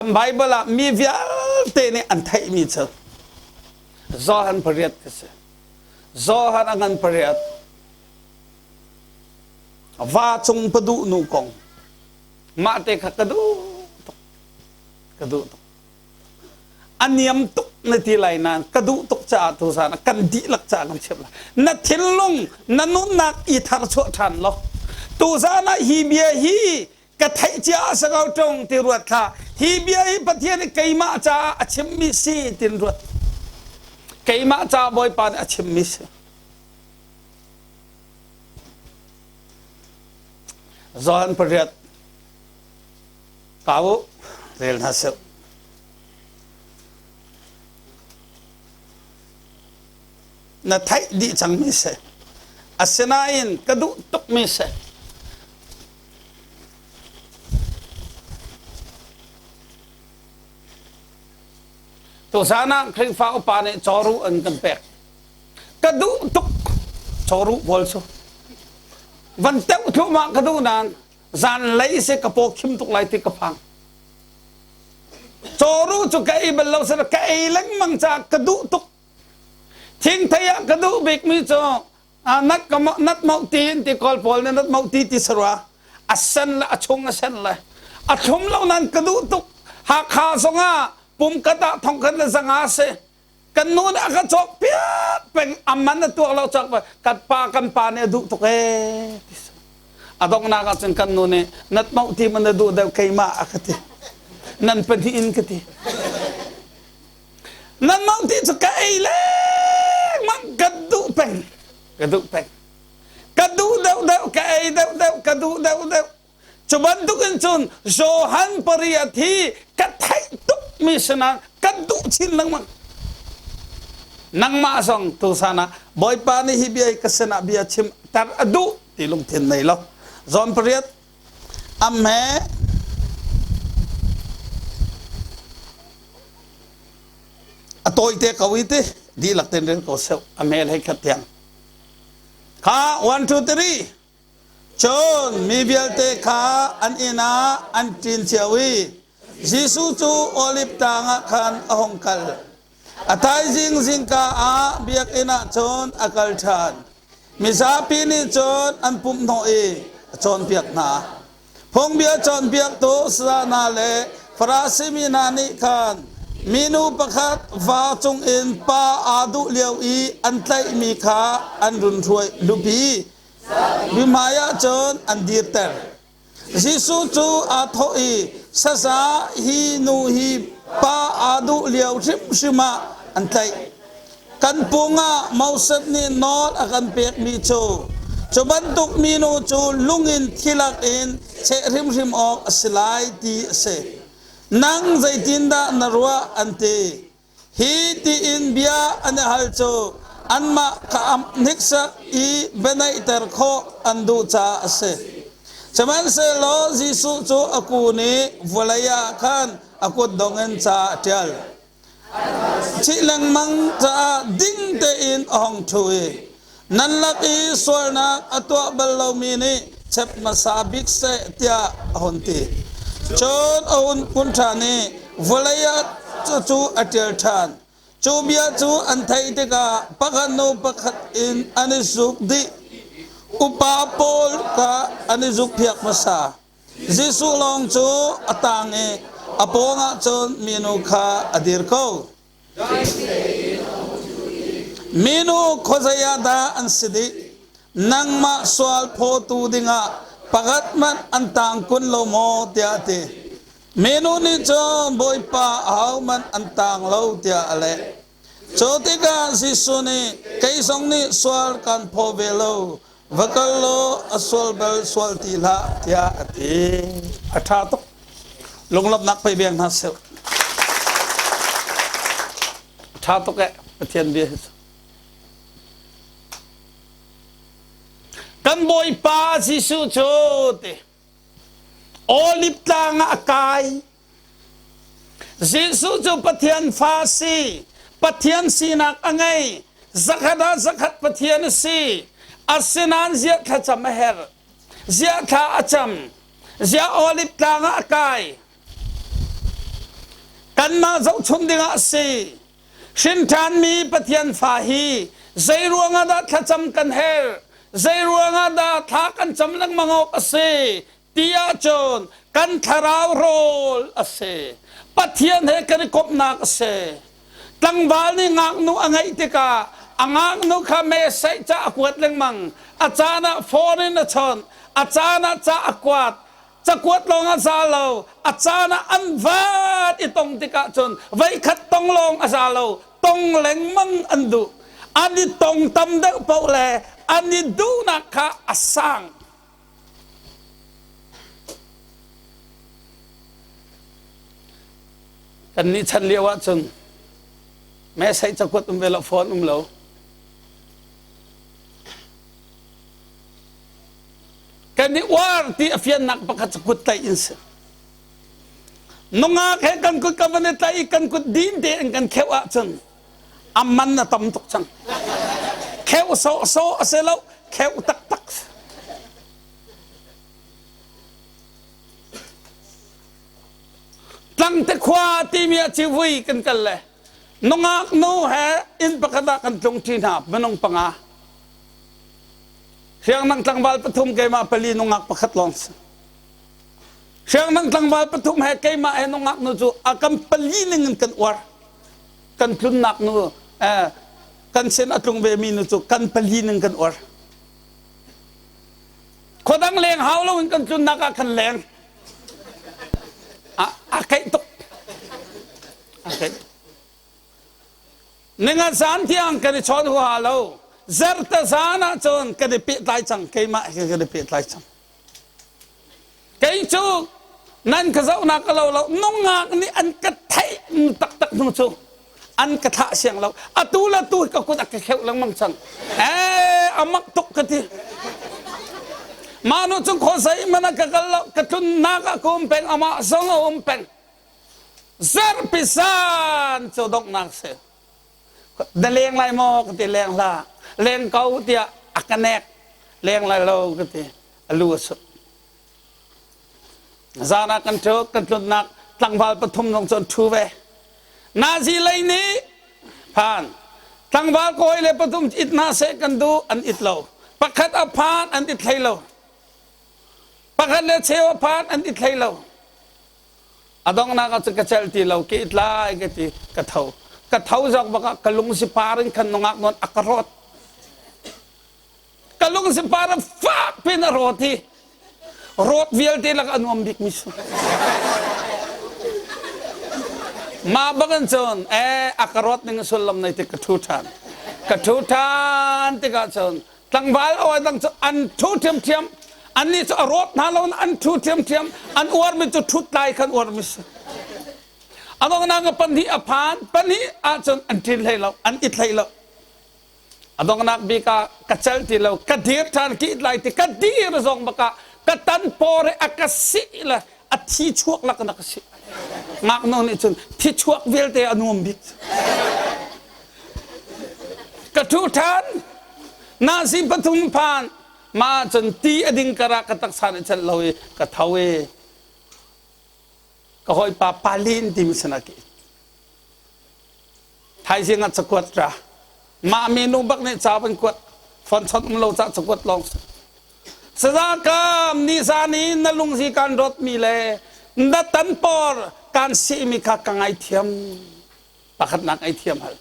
Bible ah mi vialte nih an theihmi cu Johan pariat ka si. Johan a ngan pariat. Va cung paduh nu kong. Mah te kha ka duh tuk. Ka duh tuk. A niam tuk na ti lai nain ka duh tuk caah tuzaan ah kan dihlak caah kan chimh lai. Na thinlung, na nunnak i tharchuah ṭhan law tuzaan ah hi bia hi ka theih cia a si ko ṭung ti ruat hlah. Hi bia hi Pathian nih keimah caah a chimmi si tin ruat. Keimah caah Bawipa nih a chimmi si. John pariat kau rel hna seh. Na theih dih cangmi si. Asinain ka duh tukmi si. Tuzaan ah Khrihfa upa nih cawruh an kan pek. Ka duh tuk cawruh pawl cu. Van teuh thluahmah ka duh nain zanlei si ka paw khim tuk lai ti ka phang. Cawruh cu ka ei bal lo seh ka ei lengmang caah ka duh tuk. Thingthei ah ka duh bikmi cu nat ka nat mau ti in ti kawl pawl nih nat mau ti ti sarua a sen le a chung a sen le a thlum lo nan ka duh tuk Hakha zongah pumkat ah thongkhat le zanga si kan nu nih a ka cawk piak peng a man a tuak lo cawk kan pa kan pa nih a duh tuk ee a donghnak ah cun kan nu nih nat mau ti man na duh deuh keimah a ka ti nan pahnih in ka ti Nan mang ti cu ka ei lengmang ka duh peng ka duh peng ka duh deuh deuh ka ei deuh deuh ka duh deuh deuh cu bantuk in cun Johan pariat hi ka theih tuk mi sinah ka duh chin lengmang nangmah zong tusan ah Bawipa nih hi bia hi ka sinah bia chim tar a duh ti lungthin nei lo John pariat Amme a tawite ko i ti dihlak ten rel ko seh a mel hei khat tiang kha 1 2 3 cun mi vialte kha an inn ah an ṭin cio i Jesuh cu Oliv tlang ah khan a hung kal a thaizing zingka ah biakinn ah cun a kal ṭhan Mizapi nih cun an pumhhnawh i a cawnpiak hna. Phungbia cawnpiaktu saya hna le Farasi mi hna nih khan minu pakhat va cungin pa aa duh lio i an tlaihmi kha an run hruai lupi. Mi hmaiah cun an dirter. Jesuh cu aa thawh i saza hi nu hi pa aa duh lio hrimhrim ah an tlaih. Kan pung ah Moses nih nawl a kan pekmi cu cu bantuk minu cu lung in thilak in cheh hrimhrim awk a si lai ti a si. Nang zeitindah na ruah an ti. Hi tiin bia an i hal cu anmah kha hniksak i bianeihter khawh an duh caah a si. Sihmanhsehlaw Jesuh cu a kun i vawlei ah khan a kutdong in ca a ṭial. Thih lengmang caah ding tein a hung ṭhu i nan lak i sualnak a tuah bal lomi nih chep hmasa bik seh tiah a hun ti. Cun a hun kun ṭhan i vawlei ah cucu a ṭial ṭhan. Cu bia cu an theih tikah pakhat hnu pakhat in an i zuk dih. Upa pawl kha an i zukphiak hmasa. Jesuh lawng cu a tang i a pawngah cun minu kha a dir ko. Minu khuazei ah dah an si dih? Nangmah sual phawtu dingah pakhat hmanh an tang kun lo maw? tiah a ti. Minu nih cun Bawipa ahohmanh an tang lo tiah a leh. Cu tikah Jesuh nih kei zong nih sual kan phaw ve lo, va kal law a sual bal sual ti hlah tiah a ti. A ṭha tuk. Lunglawmhnak pei veng hna seh. A ṭha tuk eh Pathian bia hi cu. Kan Bawipa Jesuh cu ti Olive tlang ah a kai. Jesuh cu Pathian fa si. Pathian sinak a ngei. Zakhat ah zakhat Pathian a si. Asinain ziah thlacam a herh. Ziah thla a cam. Ziah Olive tlang ah a kai. Kanmah zohchun dingah a si. Hrinṭhanmi Pathian fa hi zei ruangah dah thlacam kan herh? Zei ruangah dah thla kan cam lengmang awk a si? Ti ahcun kan thlarau rawl a si. Pathian he kan i komhnak a si. Tlangval nih ngaknu a ngeih tikah a ngaknu kha mesaih ca a kuat lengmang. A caan ah phone in a chawnh, a caan ah ca a kuat. Cakuat lawng a za lo, a caan ah an vat i tong tikah cun voikhat tong lawng a za lo, tong lengmang an duh. An i tong tam deuh paoh le an i duhnak kha a sang. Kannih chan lio ahcun message cakuat um ve lo, phone um lo. Kan i uar ti a fiannak pakhat cu kut tlaih in si. Nungak he kan kut kan van i tlaih i kan kut din tein kan kheuh ahcun a man a tam tuk cang. Kheuh sawhsawh a si lo, kheuh taktak. Tlangte khua timi ah civui kan kal le nungak nu he inn pakhat ah kan tlung ṭi hna minung panga. Hriangdang tlangval pathum keimah pali nungak pakhat lawng si. Hriangdang tlangval pathum he keimah he nungak nu cu a kan pali ning in kan uar. Kan tlunnak nu eh, kan sin a tlung ve mi nu cu kan pali ning kan uar. Khuadang leng hau lo in kan tlunnak ah kan leng. A, a keih tuk. A keih tuk. Ninga zan tiang kan i chawn huaha lo. Zarhte zan ah cun kan i pehtlai cang. Keimah he kan i pehtlai cang. Kei cu nan ka zohnak ka lo lo. Nungak nih an ka theih taktak hnu cu an ka thlah siang lo. Atu le tu ka kut a ka kheuh lengmang cang. Ee, a mak tuk ka ti. Mah nu cu khuazei hmanh ah ka kal lo. Ka tlunnak ah ka um peng. Amah zong a um peng. Zarhpi zan cu donghnak si. Na leng lai maw ka ti leng hlah. Leng ko tiah a ka nek. Leng lai lo ka ti. A lu a sut. Zan ah kan ṭhu, kan tlunnak tlangval pathum zong cu an ṭhu ve. Nazi lei nih phan tlangval kawi le pathum it hna seh kan duh an it lo. Pakhat a phan an it hlei lo. Pakhat le cheu a phan an it hlei lo. A donghnak ah cun ka celh ti lo, ka it lai ka ti, ka tho. Ka tho zawk bak ah ka lung si par in khan nungak nawn a ka rawt. Ka lung si par in fak pin a rawt hi. Rawt vialte lak a nuam bik mi su. Mah bak in cun eh a ka rawt ning sullam nei tik ka ṭhu ṭhan. Ka ṭhu ṭhan tikah cun Tlangval aw dang cu an ṭhu ṭhiamṭhiam. Annih cu a rawt hna lo an ṭhu ṭhiamṭhiam. An uarmi cu ṭhut lai khan uarmi si. A donghnak ah pahnih a phan. Pahnih ahcun an ṭin hlei lo, an it hlei lo. A donghnak bik ah ka cel ti lo, ka dir ṭhan ki it lai ti ka dir zong bak ah ka tan por i a ka sih le a thi chuak lak in a ka sih. Ngaknu nih cun thi chuak vialte a nuam bik. Ka ṭhu ṭhan. Nasi pathum phan. Mah cun ti a ding karah ka taksa nih celh lo i ka tho i ka hawipa Palin timi sinah ka it. Thaizing ah cakuat ra. Mah minu bak nih ca van kuat. Phone chawnh um lo cah cakuat lawng si. Sazakam nizan i na lungzi kan rawtmi le na tanpor kan sihmi kha ka ngaithiam. Pakhatnak ngaithiam hal.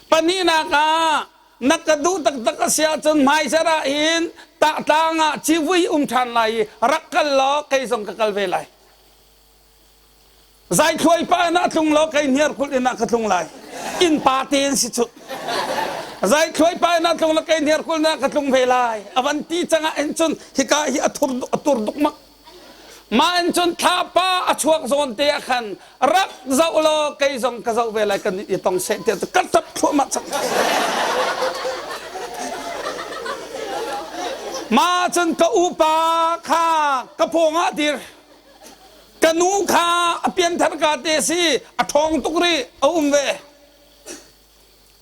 Pahnihnak ah na ka duh taktak a si ahcun hmaizarh ah hin tahtlang ah civui um ṭhan lai i rak kal law kei zong ka kal ve lai. Zaithluai pa in a tlung law kei hniarkulh in ah ka tlung lai. Innpa te in si cu. Zaithluai pa in a tlung law kei hniarkulh in ah ka tlung ve lai. A van ti cang ah hin cun hika hi a thur a tur dukmak. Mah in cun thlapa a chuak zawn te ah khan rak zoh law kei zong ka zoh ve lai kan i tong seh tiah ka ṭap thluahmah cang. Mah cun ka upa kha ka pawng ah dir. Ka nu kha a pianthar ka te si a ṭhawng tuk rih a um ve.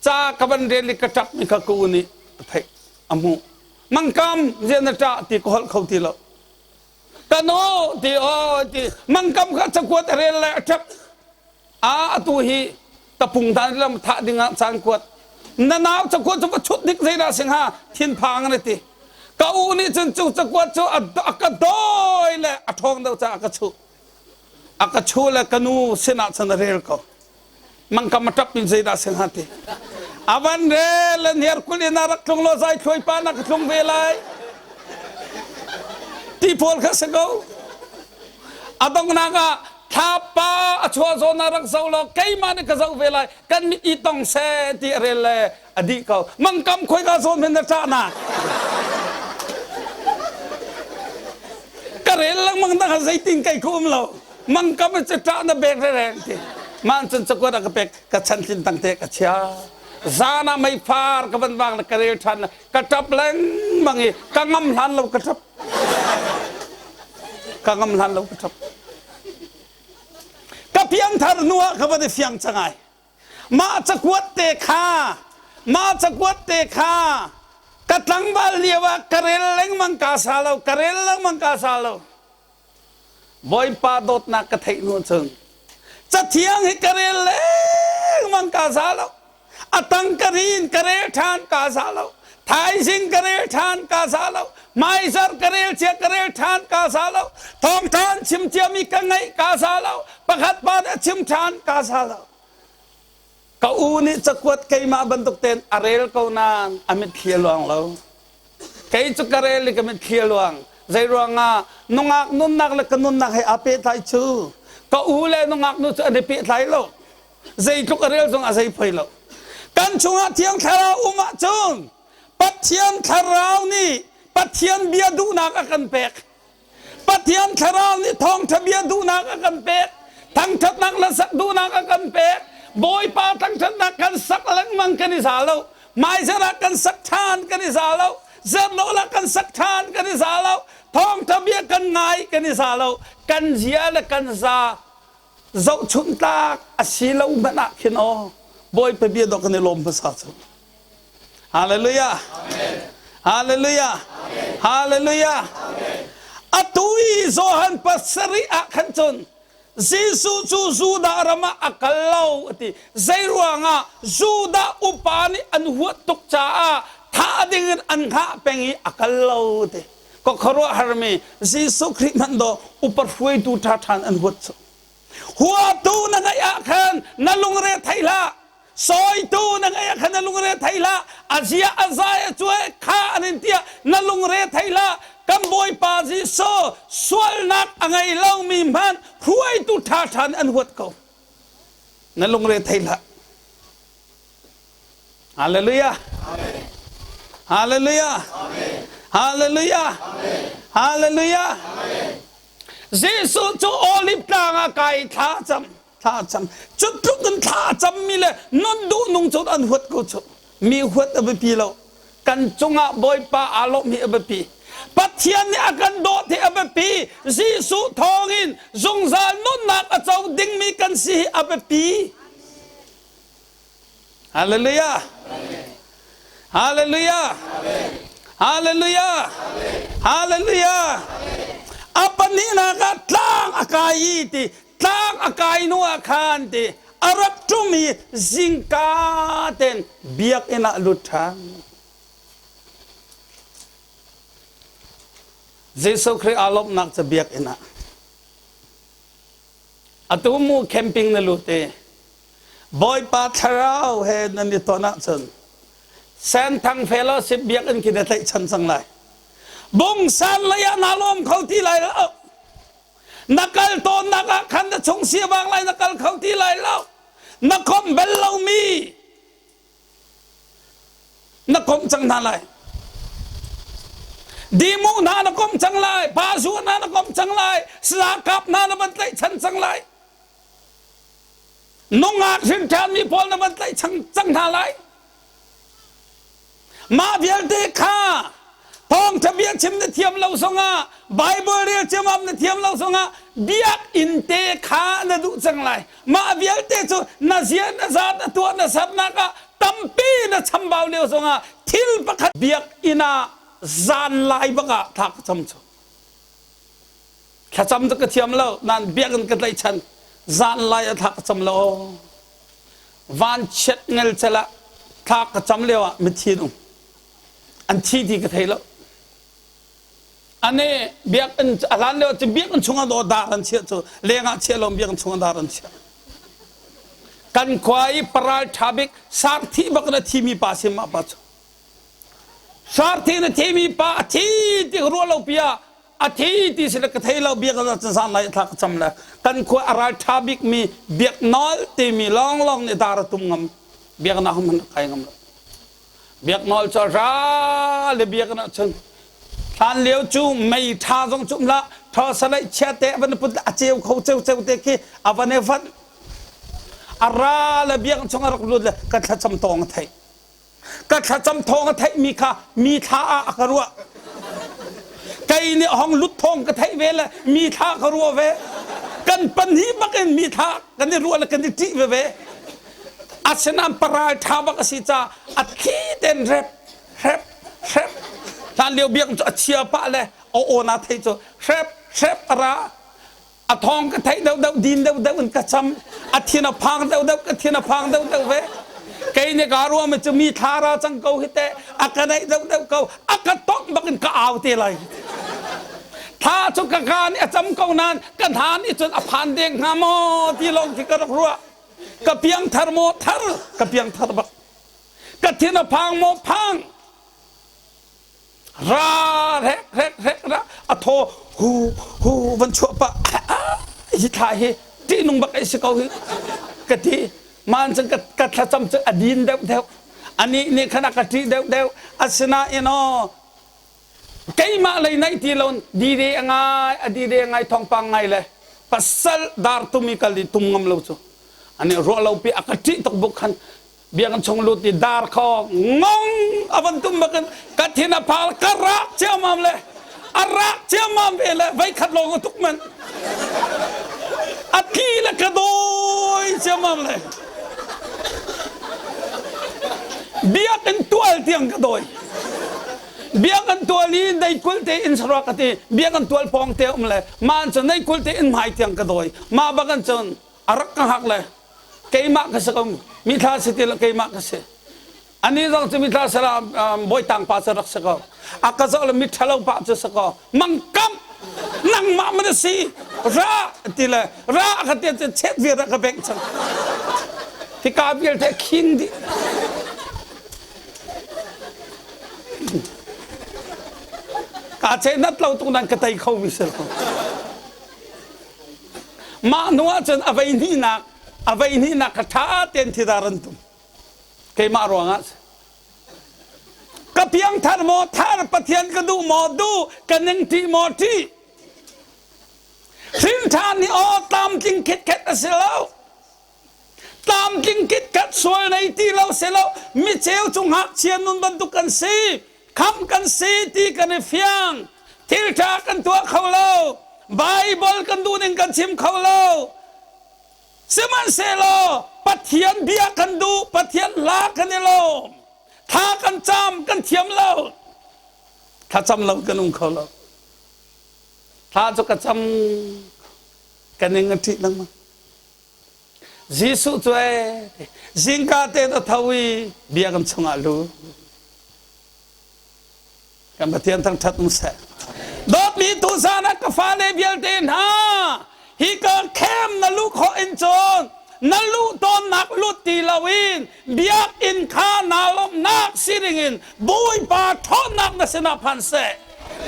Ca ka van rel i ka ṭap mi kha ka u nih a theih a hmuh. Mangkam rian na ṭah ti ka holh kho ti lo. Ka nu ti aw ti mangkam kha cakuat a rel le a ṭap. A atu hi tapung dan lam thah ding ah caan kuat. Na nau cakuat cu va chut dik zeidah si hnga thinphang na ti. Ka u nih cun cu cakuat cu a ka dawi le a ṭhawng deuh caah a ka chuh. A ka chuh le ka nu sinah cun a rel ko. Mangkam a ṭap in zeidah si hnga ti. A van rel le hniar kul in a rak tlung law zai thluai pa na ka tlung ve lai. Ti pawl kha si ko. A donghnak ah thlapa a chuah zawn ah rak zoh law keimah nih ka zoh ve lai kan mit i tong seh ti a rel le a dih ko. Mangkam khoika zawn hin na ṭah na. Ka rel lengmang dang ah zeitin kei ku um lo. Mangkam cu ṭah na bek rereng ti. Mah cun cakuat a ka pek ka chantlin tang te ka chia. Zan ah meifar ka van vang le ka rel ṭhan ka ṭap lengmang i ka ngam hlan lo ka ṭap. Ka ngam hlan lo ka ṭap. Ka pianthar hnu ah ka van i fiang cang ai. Mah cakuat te kha mah cakuat te kha ka tlangval lio ah ka rel lengmang ka sa lo ka rel lengmang ka sa lo. Bawipa dawtnak ka theih hnu cun cathiang hi ka rel lengmang ka za lo. A tang ka rin ka rel ṭhan ka za lo. Thaizing ka rel ṭhan ka za lo. Hmaizarh ka rel cia ka rel ṭhan ka za lo. Thawngṭha an chim ciami ka ngaih ka za lo. Pakhat pa nih a chim ṭhan ka za lo. Ka u nih cakuat keimah bantuk tein a rel ko nain a mitthli a luang lo. Kei cu ka rel i ka mitthli a luang. Zei ruangah nungak nunnak le ka nunnak he aa pehtlai cu. Ka u le nungak nu cu an i pehtlai lo. Zeitluk a rel zong a zei poi lo. Kan chungah Thiang Thlarau um ahcun Pathian Thlarau nih Pathian bia duhnak a kan pek. Pathian Thlarau nih thawngṭha bia duhnak a kan pek. Thangṭhatnak le sak duhnak a kan pek. Bawipa thangṭhatnak kan sak lengmang kan i za lo. Hmaizarh ah kan sak ṭhan kan i za lo. Zernawl ah kan sak ṭhan kan i za lo. Thawngṭha bia kan ngai kan i za lo. Kan zia le kan za zohchunh tlak a si lo hmanh ah khin aw Bawipa bia dawh kan i lawm hmasa cu. Hallelujah. Hallelujah. Hallelujah. Atu i Johan pasarih ah khan cun Jesuh cu Judah ram ah a kal lo a ti. Zei ruangah Judah upa nih an huat tuk caah thah ding in an hngah peng i a kal lo a ti. Ka khuaruahharmi Jesuh Khrih hmanh daw upa hruaitu ṭha ṭhan an huat cu. Huatu na ngeih ah khan na lungre thei hlah. Sawitu na ngeih ah khan na lungre thei hlah. A zia a zai a cuai kha an in tiah na lungre thei hlah. Kan Bawipa Jesuh sualnak a ngei lomi hmanh hruaitu ṭha ṭha nih an huat ko. Na lungre thei hlah. Hallelujah. Hallelujah. Hallelujah. Hallelujah. Jesuh cu Olive tlang ah kai thla cam thla cam cu tluk in thla cammi le nun duh nung cu an huat ko cu mi huat a biapi lo kan cungah Bawipa aa lawmh hi a biapi Pathian nih a kan dawt hi a biapi Jesuh thawngin zungzal nunnak a co dingmi kan si hi a biapi Hallelujah. Hallelujah. Hallelujah. Hallelujah. A pahnihnak ah tlang a kai i ti tlang a kai hnu ah khan ti a rak ṭum i zingka ten biakinn ah lut ṭhan. Jesuh Khrih aa lawmhnak cu biakinn ah. Atu mu camping na lut i Bawipa thlarau he nan i ton ahcun Senthang Fellowship biakinn khi na tlaihchan cang lai. Bungsan lei ah naa lawm kho ti lai lo. Na kal tawnnak ah khan na chung siavang lai na kal kho ti lai lo. Na komh bel lomi na komh cang hna lai. Dimu hna na komh cang lai. Pazu hna na komh cang lai. Sakap hna na van tlaihchan cang lai. Nungak hrinṭhanmi pawl na van tlaih cang hna lai. Mah vialte kha thawngṭha bia chim na thiam lo zongah Bible rel ciamam na thiam lo zongah biakinn te kha na duh cang lai. Mah vialte cu na zia na za na tuah na sernak ah tampi na chambau lio zongah thil pakhat biakinn ah zan lai bak ah thla ka cam cu. Thlacam cu ka thiam lo, nain biakinn ka tlaihchan. Zan lai a thla ka cam lo. Van chiat ngel cel ah thla ka cam lio ah mithi an um. An thi ti ka thei lo. Ane biakinn a hlan lio cu biakinn chung ah dawh dar an chiah cu leng ah chiah lo biakinn chung ah dar an chiah. Kan khua i paral ṭha bik sarthi bak in a thimi pa si mah pa cu. Sarthi in a thimi pa a thi ti ruah lo pi ah a thi ti si le ka thei lo biak ah zan lai thla ka cam le kan khua a ral ṭha bik mi biak nawl timi lawnglawng nih dar a tum ngam biaknak hman kai ngam lo. Biaknawl cu ra le biakinn ah cun hlan lio cu mei ṭha zong cu um hlah thaw salaih chia te a van put a ceu kho ceu ceu te khi a van i vanh a ra le biakinn chung a rak lut le ka thlacam tawng a theih ka thlacam thawng a theih mi kha mi thla ah a ka ruah kei nih hong lut thawng ka theih ve le mi thla ka ruah ve kan pahnih bak in mi thla kan i ruah le kan i ṭih ve ve Asinain paral ṭha bak a si caah a thli tein rep hrep hrep hlan lio biak cu a chia pah le a aw na thei cu hrep hrep a ra a thawng ka theih deuh deuh din deuh deuh in ka cam a thin a phang deuh deuh ka thin a phang deuh deuh ve kei nih ka ruah mi cu mi thla ra cang ko hi teh a ka naih deuh deuh ko a ka tongh bak in ka au te lai thla cu ka ka nih a cam ko nain ka hna nih cun a phan deng hnga maw ti lawng khi ka rak ruah Ka piangthar maw thar? Ka piangthar bak. Ka thin a phang maw phang? Ra rek rek rek ra a thaw hu hu van chuah pah hi thla hi ṭihnung bak ai si ko hi ka ti man cun ka thlacam cu a din deuh deuh anih nih khan a ka ṭih deuh deuh asinain aw Keimah lei naih ti lo dide a ngai a dide a ngai thawngpang ngai le pasal dar tum i kal i tum ngam lo cu ani ruah lo pi a ka ṭih tuk buk khan biakinn chung lut i dar kho ngong a van tum bakin ka thin a phal ka rak ciammam le a rak ciammam ve le vei khat lawng a tuk man a tli le ka dawi ciammam le biakinn tual tiang ka dawi Biakinn tual i neikul te inn saruak ka ti biakinn tual pawng te um le mah an cun neikul te inn hmai tiang ka dawi mah bak an cun a rak ka hak le keimah ka si ko mithla si ti le keimah ka si ani zong cu mithla sala bawitang pa cu rak si ko a ka zoh le miṭhalo pa cu si ko mangkam nangmah man si ra ti le ra ka ti cun chet vir ka bengh cang hika vialte khing dih Kaa cehnat lo tuk nan ka tei kho mi si lo. Mah hnu ahcun a vei hnihnak a vei hnihnak kha ṭha tein thidar an tum. Keimah ruangah ka piangthar maw thar Pathian ka duh maw duh ka ning ṭih maw ṭih hrinṭhan hi aw tlamtling khitkhet a si lo Tlamtling kitkhat sual nei ti lo selaw micheu cu ngakchia nun bantuk kan si kham kan si ti kan i fiang thil ṭha kan tuah kho lo Bible kan duh ning kan chim kho lo sihmanhsehlaw Pathian bia kan duh Pathian hla kan i lawm thla kan cam kan thiam lo thlacam lo kan um kho lo thla cu ka cam ka ning a ṭih lengmang Jesuh cu ee zingka te na tho i biakinn chungah lu. Kan Pathian thangṭhat um seh. Dawtmi tuzan ah ka fale vialte hna hi ka khem na luh khawh in cun na luh tawnnak lut ti loin biakinn kha naa lawmhnak si dingin Bawipa ṭhawnnak na sinah phan seh.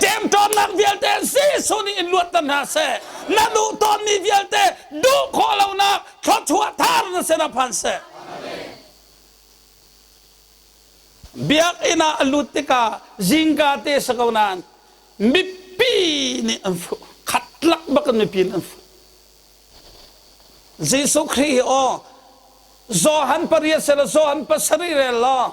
Ṭemṭawnnak vialte Jesuh nih in luatter hna seh. Na duh tawnmi vialte duh khawh lonak thluachuah thar na sinah phan seh. Biakinn ah a lut tikah zingka te si ko nain mipi nih an fuh. Khatlak bak in mipi nih an fuh. Jesuh Khrih hi aw Johan pariat sela Johan pasarih rel law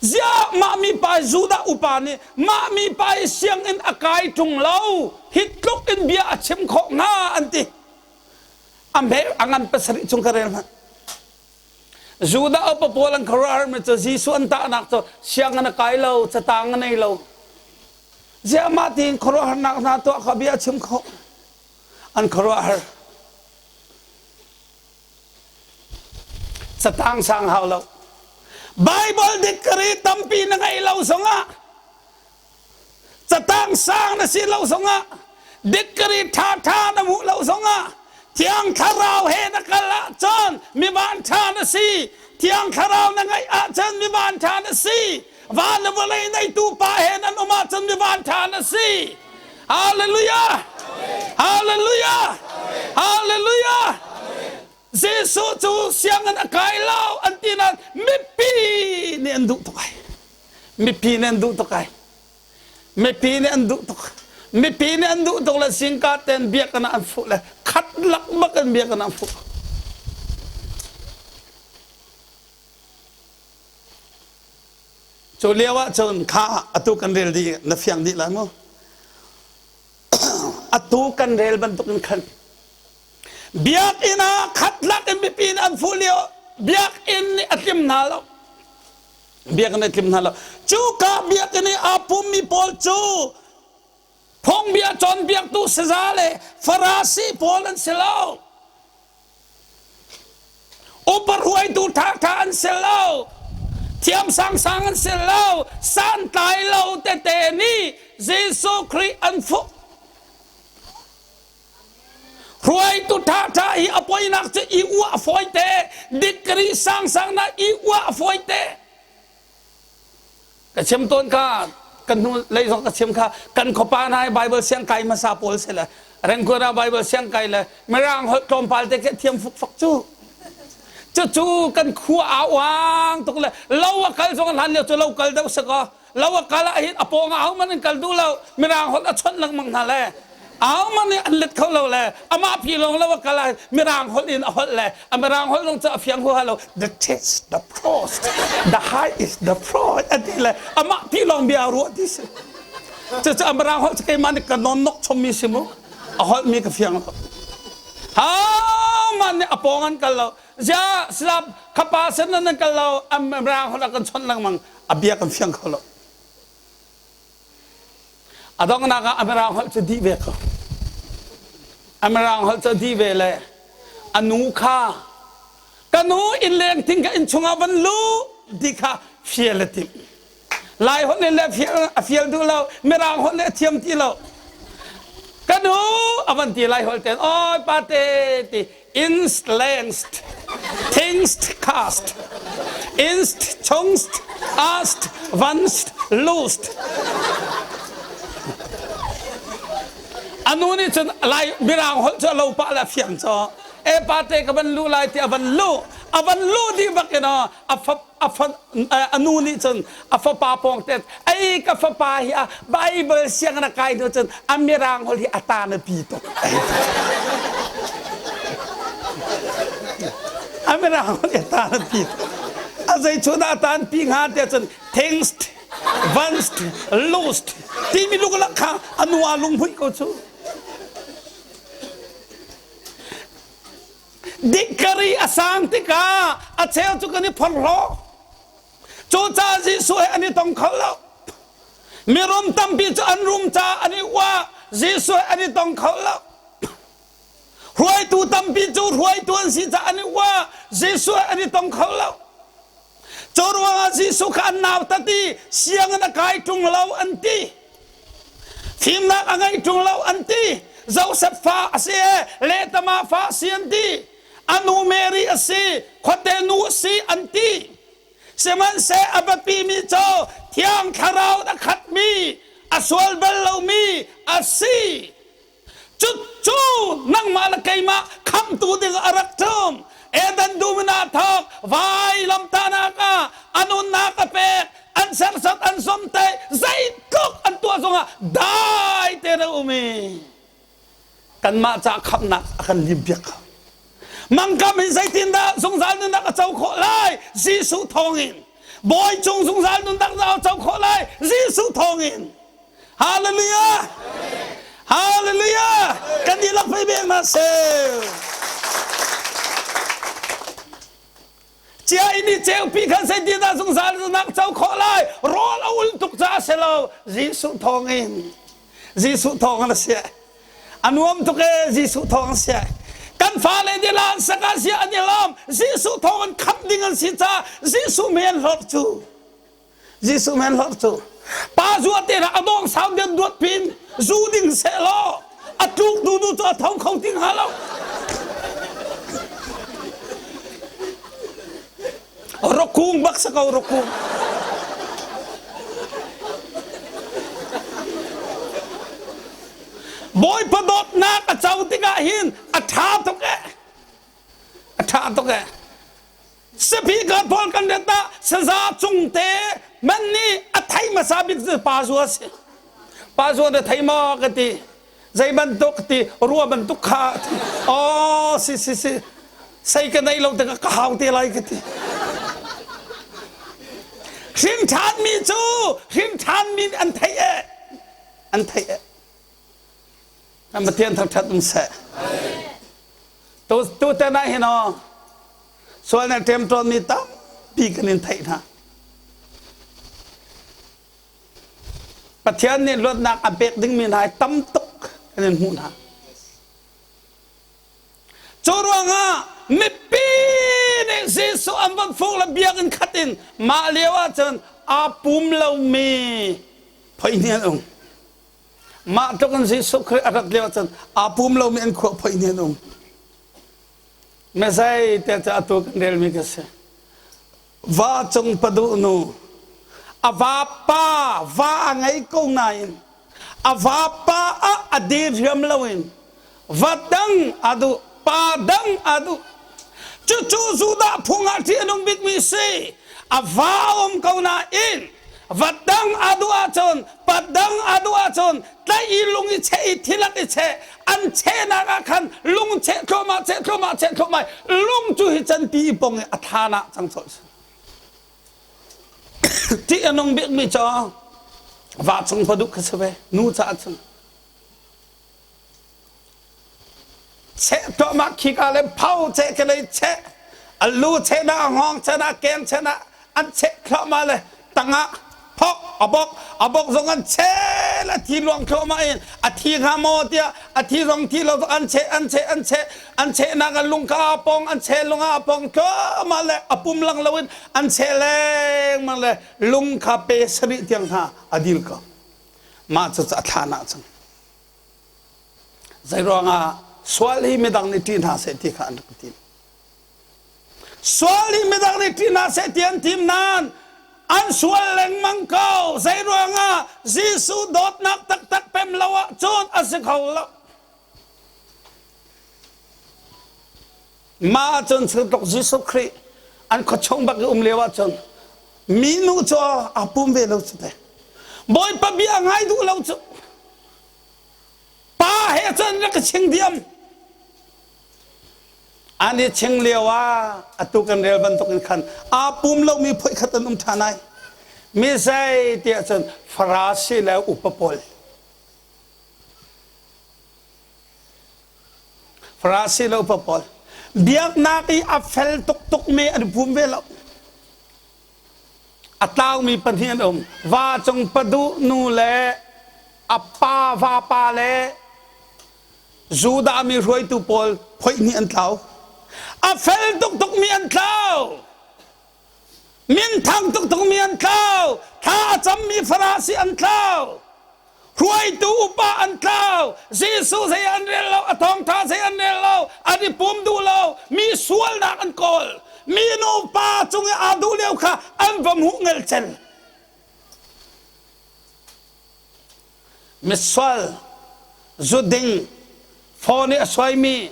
Ziah mah mipa hi Judah upa nih mah mipa hi sianginn a kai ṭung lo hi tluk in bia a chim khawh hnga an ti. A hme a ngan pasarih chung ka rel hmanh. Judah upa pawl an khuaruahhar mi cu Jesuh an tahnak cu sianginn a kai lo, catang a nei lo. Ziah mah tiin khuaruahharnak hna tuah kha bia a chim khawh. An khuaruahhar. Catang sang hau lo. Bible degree tampi na ngeih lo zongah catang sang na si lo zongah degree ṭhaṭha na hmuh lo zongah Thiang Thlarau he na kal ahcun mi vanṭha na si. Thiang Thlarau na ngeih ahcun mi vanṭha na si. Van le vawlei neitu Pa he nan um ahcun mi vanṭha na si. Hallelujah! Hallelujah! Hallelujah! Jesuh cu sianginn a kai lo an ti nain mipi nih an duh tuk ai. Mipi nih an duh tuk ai. Mipi nih an duh tuk. Mipi nih an duh tuk le singka ten biakinn ah an fuh le khat lak bak in biakinn ah an fuh. Cu lio ah cun kha atu kan rel dih na fiang dih lai mu. Atu kan rel bantuk in khan biakinn ah khat lak in mipi nih an fuh lio biakinn nih a tlim hna lo. Biakinn a tlim hna lo. Cuka biakinn i aa pummi pawl cu phungbia cawnpiaktu saza le Farasi pawl an si lo. Upa hruaitu ṭhaṭha an si lo. Thiam sangsang an si lo. Santlai lo tete nih Jesuh Khrih an fuh. Hruaitu ṭhaṭha hi a poinak cu i uah fawite, degree sangsang na i uah fawite. Ka chim tawn kha, kan hnu lei zong ka chim kha, kan khuapa hna hi Bible siang kai hmasa pawl si le, Rengkun ah Bible siang kai le, Mirang holh tlawmpal te khi thiam fukfak cu. Cucu kan khua a uang tuk le, lo a kal zong hlan lio cu lo kal deuh si kaw, lo a kal ah hin a pawng ah ahohmanh an kal duh lo mirang holh a chawnh lengmang hna le ahohmanh nih an let kho lo le amah pi lawng lo a kal ah mirang holh in a holh le a mirang holh zong cu a fiang huaha lo the taste the frost the high is the frost a ti le amah pi lawng bia ruah ti si cucu a mirang holh cu keimah nih ka non nok chommi si mu a holh mi ka fiang lo ha man nih a pawng an kal lo zia slap khapa sen nan kal lo mirang holh a kan chawnh lengmang a bia kan fiang kho lo a donghnak ah a mirang holh cu dih ve ko a mirang holh cu dih ve le a nu kha ka nu innleng thing ka inn chungah van lu ti kha fial a timh lai holh in le a fial duh lo mirang holh le a thiam ti lo ka nu a van ti lai holh ten oi pate ti inst lengst thingst cast inst chungst ast vanst lust anu nih cun lai mirang holh cu a lo pah le a fiang caw e pate ka van lu lai ti a van lu a van lu dih bak in a a nu nih cun a fapa pawng te ei ka fapa hi a Bible siang na kai hnu cun a mirang holh hi a ta na pi tuk a mirang holh hi a ta na pi tuk a zei chun a tan pi hnga te cun things vanst lost timi luklak kha a nu a lunghmuih ko cu Dikari a sang tikah a cheu cu kan i phorhlaw. Cucaah Jesuh he an i tong kho lo. Mirum tampi cu an rum caah an i uah. Jesuh he an i tong kho lo. Hruaitu tampi cu hruaitu an si caah an i uah. Jesuh he an i tong kho lo. Cu ruangah Jesuh kha an nautat i sianginn a kai ṭung lo an ti. Fimnak a ngei ṭung lo an ti. Joseph fa a si e, lehtama fa a si an ti. A nu Mary a si, khuate nu a si an ti. Sihmanhseh a biapimi cu Thiang Thlarau a khatmi, a sual bal lomi a si. Cucu nangmah le keimah khamhtu ding a rak ṭum. Eden dum in aa thawk, vailamtahnak ah a nunnak a pek, an serhsat an zomhtaih, zeitluk an tuah zongah dai tein a um i kanmah ca khamhnak a kan limpiak kho. Mangkam in zeitindah zungzal nunnak a co khawh lai? Jesuh thawngin. Bawi cung zungzal nunnak a co khawh lai? Jesuh thawngin. Hallelujah! Hallelujah! Kan dihlak pei bek na sel. Cia in i ceupi khan zei dah zungzal nak co khawh lai? Rawl a ul tuk caah si lo. Jesuh thawng in. Jesuh thawng in a si. A nuam tuk e Jesuh thawng a si. Kan fale nih lan saka sia an i lawm. Jesuh thawng in khamh ding an si caah Jesuh men hlorh cu. Jesuh men hlorh cu. Pa zua te a dong sau den duat pin zu ding seh law a tluk du du cu a tho kho ti hnga lo. Rokung bak sa ko rokung. Bawipa dawtnak a co tikah hin a ṭha tuk e. A ṭha tuk e. Speaker pawl kan ret ah saza cung te man nih a thei hmasa bik cu pa zua si. Pa zua na thei maw ka ti. Zei bantuk ti rua bantuk kha oh si si si sei ka nei lo tikah ka hau te lai ka ti. Hrin ṭhanmi cu hrin ṭhanmi an theih e. An theih e. Kan Pathian thangṭhat um seh. Tu tutan ah hin aw sual na ṭemṭawnmi tampi kan in theih hna. Pathian nih luatnak a pek dingmi hna hi tam tuk kan in hmuh hna. Cu ruangah mipi nih Jesuh an van fuk le biakinn khat in mah lio ahcun aa pum lomi phoi hnih an um. Mah tluk in Jesuh Khrih a rat lio ahcun aa pum lomi an khuah phoi hnih an um. Mezei te cu atu kan relmi ka si. Va cung paduh nu a vapa va a ngei ko nain a vapa ah a diriam loin va dang a duh pa dang a duh cucu Judah phung ah ṭih a nung bikmi si a va um ko nain va dang a duh ahcun pa dang a duh ahcun tlaih i lung i cheh i thilak i cheh an chehnak ah khan lung cheh thluahmah cheh thluahmah cheh thluahmah lung cu hi canpi i pong i a than ah cang colh ṭih a nung bikmi cu va chung paduh kha si ve nu caah cun cheh tuahmah khika le phau cheh ke lei cheh a lu cheh na a hngawng cheh na keng cheh na an cheh thluahmah le tangah phok a bok a bok zong an cheh le thi luang thluahmah in a thi hnga maw tiah a thi zong thi lo an cheh an cheh an cheh an cheh nak an lung ka a pong an cheh lung ah a pong thluahmah le a pum lang loin an cheh lengmang le lung kha pe sarih tiang hna a dil ko mah cu a thlan ah cun Zeiruangah sual hi midang nih ṭih hna seh ti kha an rak tim. Sual hi midang nih ṭih hna seh ti an tim nain an sual lengmang ko. Zeiruangah Jesuh dawtnak taktak pem lo ahcun a si kho lo. Mah ahcun tluk Jesuh Khrih an khuachung bak i um lio ahcun minu cu aa pum ve lo cu te. Bawipa bia ngai duh lo cu. Pa he cun rak ka ching diam. An i ching lio ah atu kan rel bantukin khan aa pum lomi phoih khat an um ṭhan ai. Mi zei tiah cun Farasi le upa pawl. Farasi le upa pawl. Biaknak i a fel tuk tukmi an pum ve lo. A tlaumi pahnih an um. Va cung paduh nu le a pa vapa le Judah mi hruaitu pawl phoih hnih an tlau. A fel tuk tukmi an tlau. Minthang tuk tukmi an tlau. Thla a cammi Farasi an tlau. Hruaitu upa an tlau. Jesuh zei an rel lo, a thawngtha zei an rel lo, an i pum duh lo, mi sualnak an kawl. Mi nupa cung i aa duh lio kha an va hmuh ngelcel. Misual, zuding, phone i a suaimi,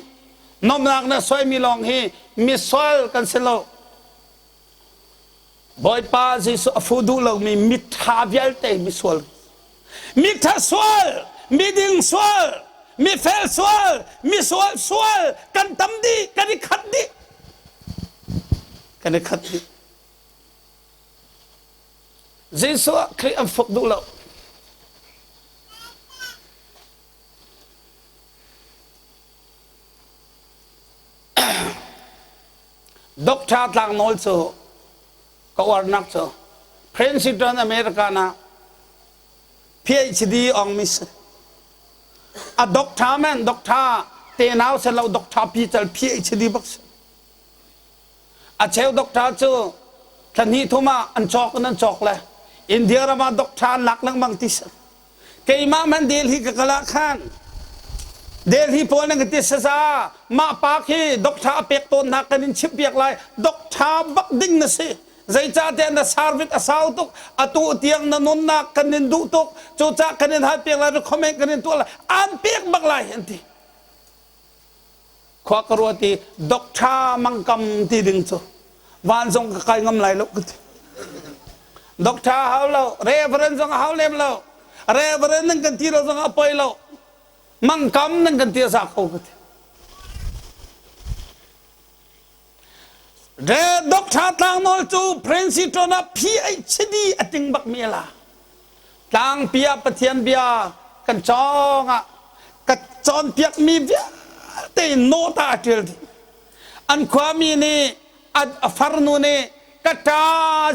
nomnak na suaimi lawng hi misual kan si lo. Bawipa Jesuh a fu duh lomi miṭha vialte misual. Miṭha sual, miding sual, mifel sual, misual sual kan tam dih, kan i khat dih. Kan i khat dih. Jesuh ah Khrih an fuk duh lo. Doctor Tlangnawl cu ka uarnak cu Princeton America na PhD ong mi si. A doctor men doctor te nau se lo doctor pi cal PhD bak si. A cheu doctor cu thla hnih thum ah an cawk in an cawk le India ram ah doctor an lak lengmang ti si. Keimah man Delhi ka kal ah khan Delhi pawl nan ka ti saza mah pa khi doctor a pek tawn hna kan in chimh piak lai doctor bak ding na si zeicahtiah na service a sau tuk atu tiang na nunnak kan in duh tuk cucaah kan in hal piak lai recommend kan in tuah lai an pek bak lai an ti Khua ka ruat i Doctor Mangkam ti ding cu van zong ka kai ngam lai lo ka ti. Doctor hau lo, Reverend zong a hau lem lo. Reverend nan kan ti lo zong a poi lo. Mangkam nan kan ti a za ko ka ti. Re Doctor Tlangnawl cu Princeton ah PhD a ting bak mi la. Tlangpi ah Pathian bia kan cawng ah ka cawnpiak mi vialte in nawta a ṭial dih. An khuami nih a farnu nih ka ṭa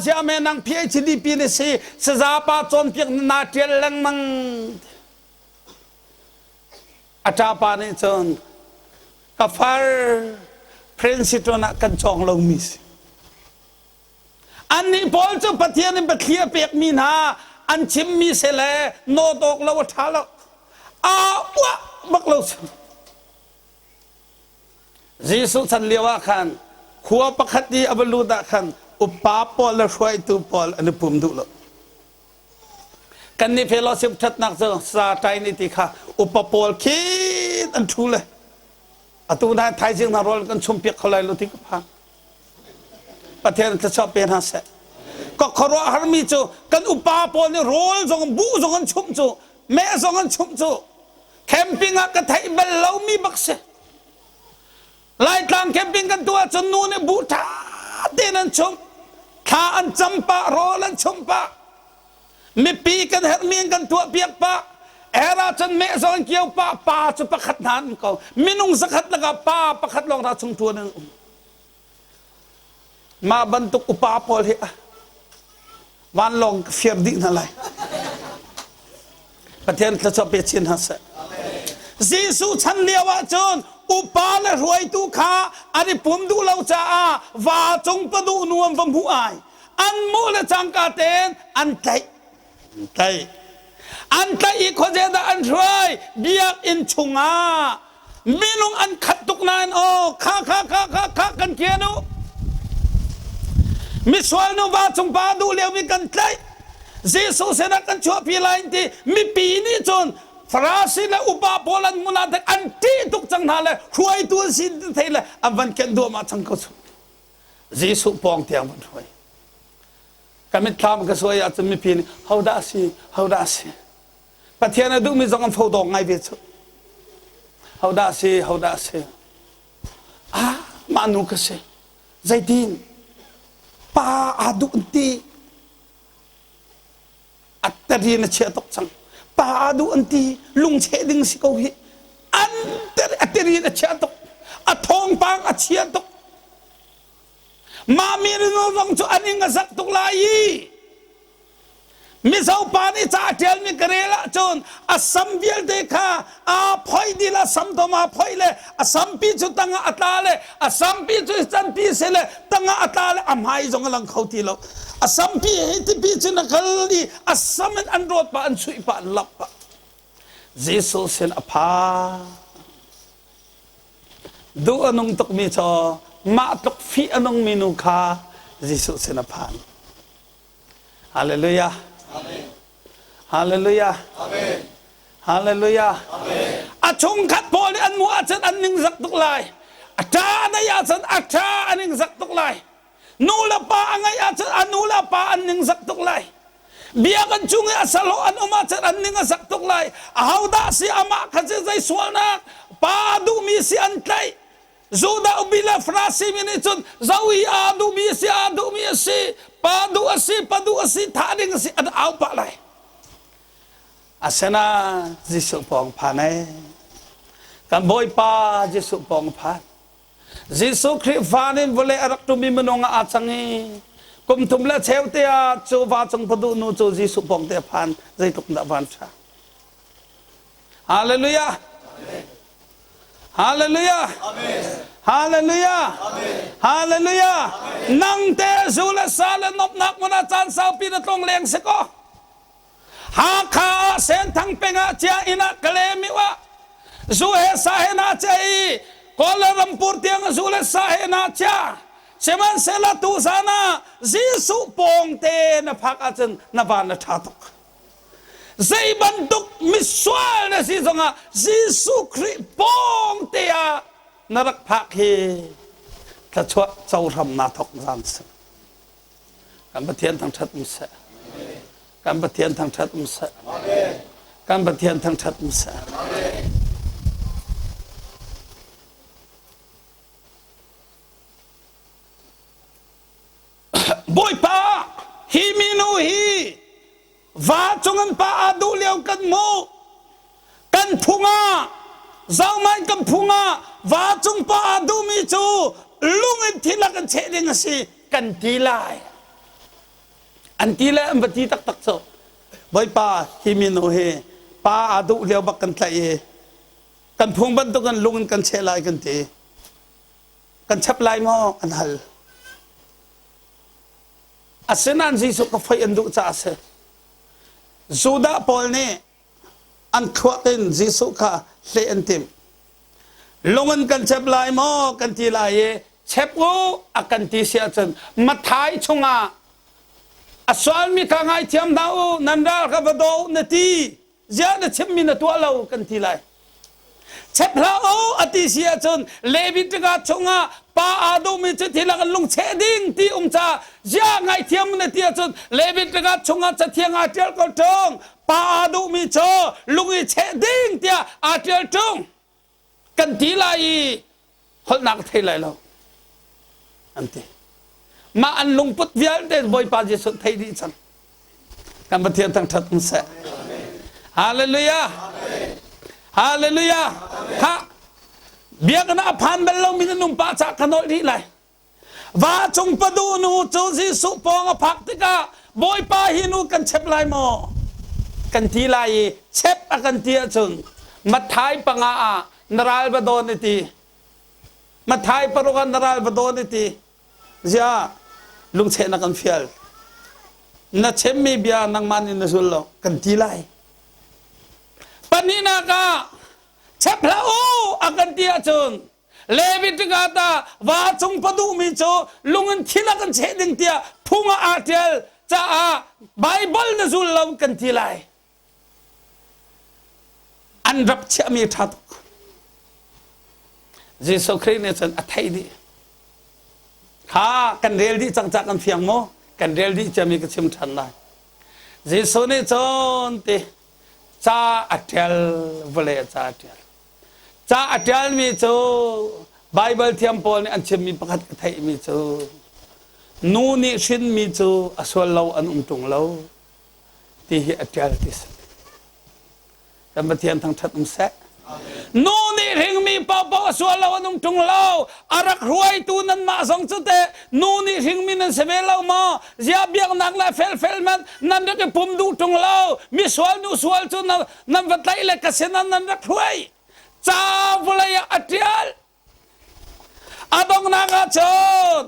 ziah me nang PhD pi na si sazapa cawnpiak na ṭial lengmang. A ṭapa nih cun ka far Princeton ah kan cawng lomi si. Annih pawl cu Pathian in biathli a pekmi hna an chimmi si le nawt awk lo a ṭha lo. Aa uah bak lo cu. Jesuh chan lio ah khan khua pakhat i a va lut ah khan upa pawl le hruaitu pawl an i pum duh lo. Kannih fellowship ṭhatnak cu sa ṭai nih ti kha upa pawl khi an ṭhu le atu hna thaizing hna rawl kan chumpiak kho lai lo ti ka phang. Pathian thluachuah pe hna seh. Ka khuaruah harmi cu kan upa pawl nih rawl zong buh zong an chumh cu meh zong an chumh cu camping ah ka theih bal lomi bak si. Laitlang camping kan tuah ahcun nu nih buh ṭha tein an chumh. Thla an cam pah, rawl an chumh pah. Mipi kan herhmi in kan tuah piak pah. Er ahcun meh zong an kio pah, pa cu pakhat hna an um ko. Minung zakhat lakah pa pakhat lawng hna chung ṭuan an um. Mah bantuk upa pawl hi vanlawng ka fir dih hna lai. Pathian thluachuah pe chin hna seh. Jesuh chan lio ah cun upa le hruaitu kha an i pum duh lo caah va cung paduh nu an va hmuh ai. An hmuh le cangka tein an tlaih. Tlaih. An tlaih i khuaze dah an hruai? Biakinn chungah minung an khat tuk nain aw kha kha kha kha kha kan kian u. Misual nuva cung pa duh lio mi kan tlaih. Jesuh sinah kan chuahpi lai ti mipi nih cun Farasi le upa pawl an hmun ah an ṭih tuk cang hna le hruaitu an si ti thei le an van kenh duahmah cang ko cu. Jesuh pawng tiang van hruai. Ka mitthlam ka suai ahcun mipi nih hodah a si, hodah a si. Pathian a duhmi zong an fo dawk ngai ve cu. Hodah a si, hodah a si. Ah, mah nu ka si. Zeitin? Pa aa duh an ti. A tari na chia tuk cang. Pa aa duh an ti. Lungcheh ding si ko hi. An a tari na chia tuk. A thawngpang a chia tuk. Mah minu zong cu an ing a zak tuk lai i Mizo pa nih ca a ṭialmi ka rel ahcun a sam vialte kha aa phoih dih le a sam tom aa phoih le a sampi cu tangah a tla le a sampi cu canpi si le tangah a tla le a hmai zong a lang kho ti lo. A sampi hi tipi cun a kal i a sam in an rawt pah an chuih pah an lamh pah. Jesuh sin a phan. Duh a nung tukmi cu mah tluk fih a nungmi nu kha Jesuh sin a phan. Hallelujah. Amen. Hallelujah. Amen. Hallelujah. Amen. A chungkhat pawl nih an hmuh ahcun an ningzak tuk lai. A ṭa a neih ahcun a ṭa a ningzak tuk lai. Nu le pa a ngeih ahcun a nu le pa an ningzak tuk lai. Biakinn chung i a sahlawh an um ahcun an ning a zak tuk lai. Ahodah si amah kha si zei sualnak pa a duhmi si an tlaih. Judah upi le Farasi mi nih cun zo i aa duhmi a si aa duhmi a si pa duh a si pa duh a si thah ding a si an au pah lai. Asinain Jesuh pawng phan ai. Kan Bawipa Jesuh pawng phan. Jesuh Khrih van in vawlei a rak ṭumi minung ah aa cang i kum thum le cheu te ah cu va cung paduh nu cu Jesuh pawng te a phan zeitluk dah van ṭha. Hallelujah. Hallelujah. Hallelujah. Hallelujah. Nang te zu le sa le nomnak mun ah caan saupi na tlong leng si ko. Hakha ah Senthang peng ah cia inn ah Kalemi ah zu he sa he na chia i Kuala Lumpur tiang zu le sa he na chia. Sihmanhsehlaw tu zan ah Jesuh pawng te na phak ahcun na van a ṭha tuk. Zei bantuk misual na si zongah Jesuh Khrih pawng te ah na rak phak hi thluachuah cohram naa thawk zan si. Kan Pathian thangṭhat um seh. Kan Pathian thangṭhat um seh. Kan Pathian thangṭhat um seh. Bawipa, hi minu hi va cung an pa aa duh lio kan hmuh. Kan phung ah, zohmanh kan phung ah va cung pa aa duhmi cu lung in thi lak in cheh ding a si kan ti lai. An ti le an va ti taktak cu. Bawipa, hi minu hi pa aa duh lio bak kan tlaih i kan phung bantuk in lung in kan cheh lai kan ti. Kan chap lai maw? An hal. Asinain Jesuh ka foih an duh caah a si. Judah pawl nih an thluak in Jesuh kha hleh an timh. Lung in kan chep lai maw kan ti lai i chep u a kan ti si ahcun Mathai chungah a sualmi kha ngaithiam hna u nan ral kha va daw u na ti ziah na chimmi na tuah lo kan ti lai chep hlah u a ti si ahcun Levitika chungah pa aa duhmi cu thilak an lungcheh ding ti um ca ziah ngaithiam na ti ahcun Levitika chungah cathiang aa ṭial ko ṭung pa aa duhmi cu lung i cheh ding tiah aa ṭial ṭung kan ti lai i holhnak thei lai lo an ti mah an lungput vialte Bawipa Jesuh thei dih cang kan Pathian thangṭhat um seh hallelujah hallelujah ha biakinn ah phan bal lomi nan um pa ca ka nawl rih lai Va cung padu nu cu Jesuh pawng a phak tikah Bawipa hi nu kan chep lai maw? Kan ti lai i chep a kan ti ahcun Matthai panga ah na ral va dawn i ti. Matthai paruk ah na ral va dawn i ti. Ziah lungcheh na kan fial. Na chemmi bia nangmah nih na zul lo kan ti lai. Pahnihnak ah chep hlah u a kan ti ahcun Leviticus ah va cung pa duhmi cu lung in thil a kan cheh ding tiah phung ah aa ṭial caah Baibal na zul lo kan ti lai. An rap chiahmi ṭha tuk. Jesuh Khrih nih cun a theih dih. Kha kan rel dih cang ca kan fiang maw? Kan rel dih ciami ka chim ṭhan lai. Jesuh nih cun ti ca a ṭial vawlei ah ca a ṭial. Ca a ṭialmi cu Baibal thiam pawl nih an chimmi pakhat ka theihmi cu nu nih hrinmi cu a sual lo an um ṭung lo ti hi a ṭial ti si. Kan Pathian thangṭhat um seh. Nu nih hringmi paohpaoh a sual lo an um ṭung lo. A rak hruaitu nanmah zong cu teh nu nih hringmi nan si ve lo maw? Ziah biaknak le felfel man nan rak i pum duh ṭung lo. Misual nu sual cu nan va tlaih le ka sinah nan rak hruai ca vawlei ah a ṭial a donghnak ah cun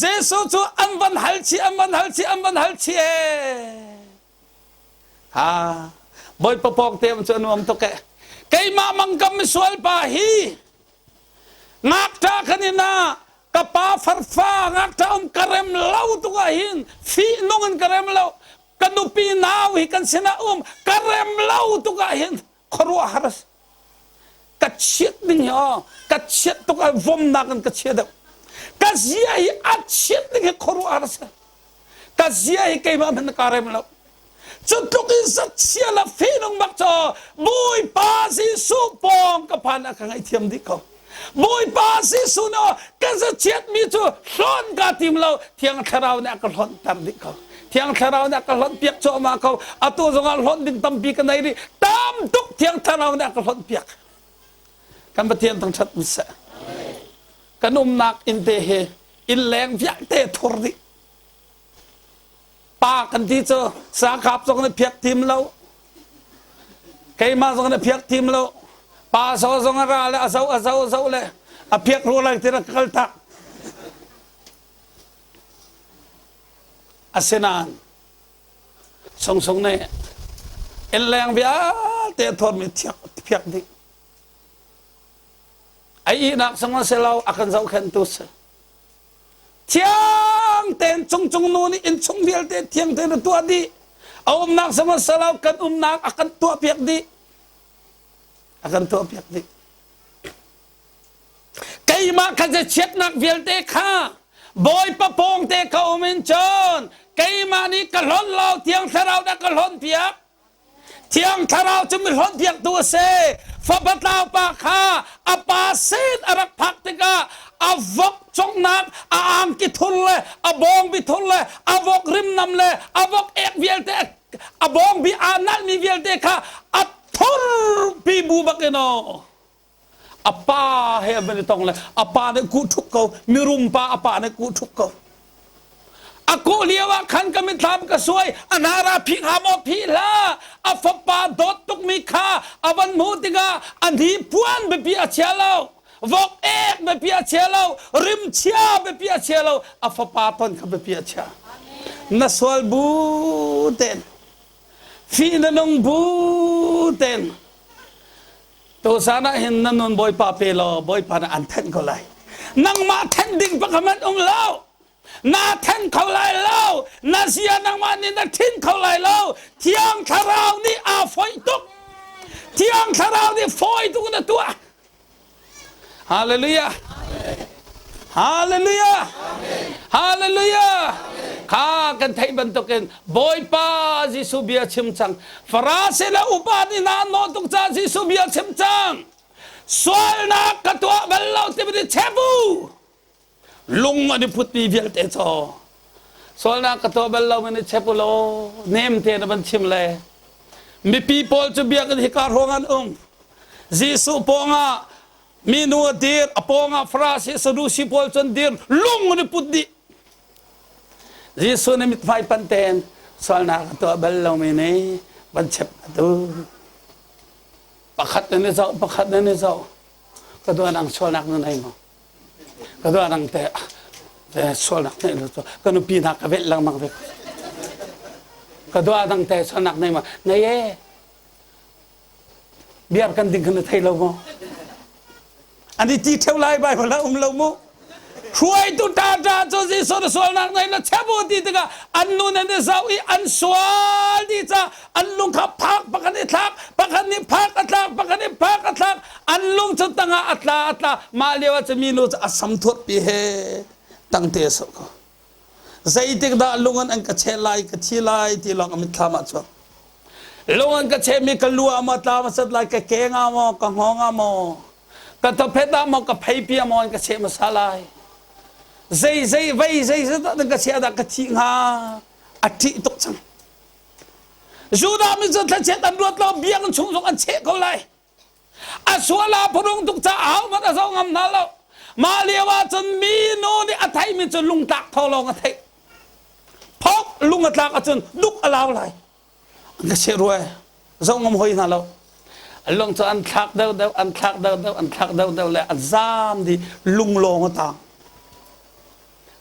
Jesuh cu an van hal chih an van hal chih an van hal chih ee ha bawipa pawng te cu a nuam tuk ee keimah mangkam misual pa hi ngakṭa kan in ah ka pa farfa ngakṭa um ka rem lo tuk ah hin fih nung in ka rem lo ka nupi nau hi kan sinah um ka rem lo tuk ah hin khuaruahhar ka chiat ding hi aw ka chiat tuk ah vomnak in ka chia deuh ka zia hi a chiat ding hi khuaruahhar a si ka zia hi keimah hmanh ka rem lo cu tluk in sachia la finung bak cho Bawipa Jesuh pawng ka phan ah ka ngaihthiam dih ko Bawipa Jesuh no ka zachiatmi cu hlawn ka tim lo Thiang Thlarau nih a ka hlawnter dih ko Thiang Thlarau nih a ka hlawnh piak cuahmah ko atu zongah hlawnh ding tampi ka nei rih tam tuk Thiang Thlarau nih a ka hlawnh piak kan Pathian thangṭhat um seh kan umnak inn te hi inn leng vialte thur dih Pa kan ti cu sakap zong nih phiak tim lo. Keimah zong nih phiak tim lo. Pa so zong a ra le a zo a zo a zo le a phiak ru lai ti rak kal tak. Asinain sungsung nih innleng vialte a thawtmi phiak dih. A ihnak zong a si lo, a kan zohkhenhtu si. Thiang tein cungcung nu nih innchung vialte thiang tein a tuah dih. A umnak zong a si lo, kan umnak a kan tuahpiak dih. A kan tuahpiak dih. Keimah ka chiatnak vialte kha Bawipa pawngte ka um in cun keimah nih ka hlonh lo Thiang Thlarau dah ka hlonh piak. Thiang Thlarau cu mi hlonh piaktu a si. Fapa tlaupa kha a pa sin a rak phak tikah a vok congnak a angki thur le a bawngbi thur le a vok rimnam le a vok ek vialte a bawngbi aa nalhmi vialte kha a thurpi bu bak in aw a pa he an van i tong le a pa nih kuh ṭhup ko mirum pa a pa nih kuh ṭhup ko a kuh lio ah khan ka mitthlam ka suai a nara phih hnga maw phih hlah a fapa dawt tukmi kha a van hmuh tikah a hni puan biapi a chia lo vok ek biapi a chia lo rimchia biapi a chia lo a fapa ton kha biapi a chia na sual bu ten fi na nung bu ten Tuzan ah hin na nun Bawipa pe law Bawipa nih an thenh ko lai. Nangmah thenh ding pakhat um lo. Na then kho lai lo. Na zia nangmah nih na thin kho lai lo. Thiang Thlarau nih aa foih tuk. Thiang Thlarau nih fawi tuk na tuah. Hallelujah. Hallelujah. Hallelujah. Kha kan theih bantukin Bawipa Jesuh bia chim cang. Farasi le upa nih na an nawh tuk caah Jesuh bia chim cang. Sualnak ka tuah bal lo timi chebu. Lung an i putmi vialte caw. Sualnak ka tuah bal lo mi chepu law nem te na van chim le. Mipi pawl cu biakinn hika hrawng an um. Jesuh pawngah minu a dir, a pawngah Farasi Sadusi pawl cu an dir, lung an i put dih. Jesuh nih mithmai panh tein sualnak a tuah bal lomi nih van chep a tu. Pakhat nan i zoh, pakhat nan i zoh. Ka dua nang sualnak na nei maw? Ka dua nang te sualnak nei lo ka nupi hna ka velh lengmang ve. Ka dua nang te sualnak nei maw? Nei e. Biar kan ding kha na thei lo maw? An i ti ṭheo lai Baibal ah um lo mu. Hruaitu ṭaṭa cu Jesuh na sualnak nei na chebu ti tikah an nun an i zoh i an sual dih caah an lung kha phak pakhat i thlak pakhat nih phak a tlak pakhat nih phak a thlak an lung cu tangah a tla a tla mah lio ah cu minu cu a sam thuatpi he tangte a soh ko. Zeitik dah lung an ka cheh lai ka thi lai ti lawng a mitthlam ah chuak. Lung an ka chehmi ka lu ah maw tla hmasat lai ka keng ah maw ka hngawng ah maw ka thawphet ah maw ka pheipi ah maw an ka cheh hmasa lai. Zei zei vei zei zei dah ka cheh dah ka thih hnga a ṭih tuk cang. Judah mi cu thlachiat an ruat lo biakinn chung zong an cheh ko lai. A sual ah phurung tuk caah ahohmanh a zoh ngam hna lo. Mah lio ah cun minu nih a theihmi cu lungtlak tho lawng a theih. Phok lung a tlak ahcun duk a lau lai. An ka cheh rua zoh ngam hoi hna lo. Lung cu an thlak deuhdeuh, an thlak deuhdeuh, an thlak deuhdeuh le a zaam dih lung lawng a tang.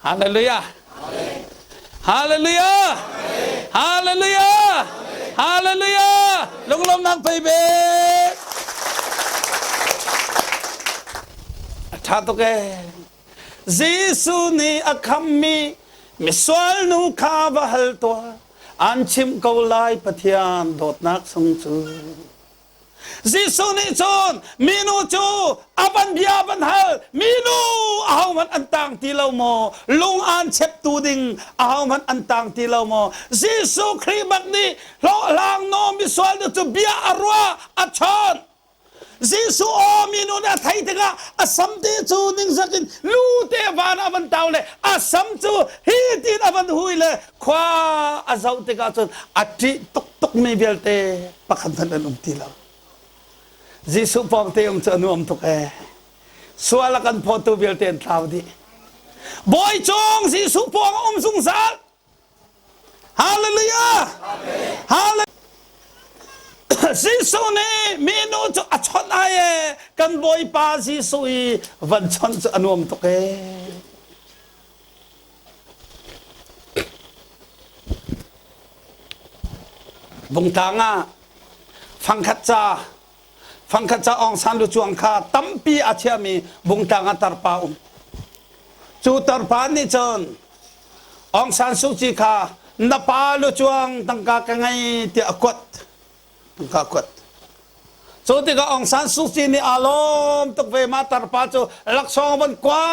Hallelujah. Hallelujah. Hallelujah. Hallelujah. Lunglawmnak pei be. A ṭha tuk ee. Jesuh nih a khammi misual nu kha va hal tuah. An chimh ko lai Pathian dawtnak sung cu. Jesuh nih cun minu cu a van bia van hal minu ahohmanh an tang ti lo maw lung aan cheptu ding ahohmanh an tang ti lo maw Jesuh Khrih bak nih hlawhhlang naw misual nu cu bia a ruah a chawnh Jesuh aw minu nih a theih tikah a sam te cu ningzak in lu te van ah van tau le a sam cu hi tin a van hui le khua a zoh tikah cun a ṭih tuk tukmi vialte pakhat hmanh an um ti lo. Jesuh pawngte um cu a nuam tuk ee. Sual a kan phawtu vialte an tlau dih. Bawi cung Jesuh pawng a um zungzal. Hallelujah! Hallelujah! Jesuh nih minu cu a chawnh ai ee kan Bawipa Jesuh i van chawnh cu a nuam tuk ee. Bungtlang ah fangkhat ca fangkhat ca Aung San lu cuang kha tampi a chiami bungtlang ah tarpa um. Cu tarpa nih cun Aung San Suu Kyi kha na pa lu cuang tangka ka ngei tiah a kuat. Tangka a kuat. Cu tikah Aung San Suu Kyi nih aa lawm tuk ve ma tarpa cu laksawng van kua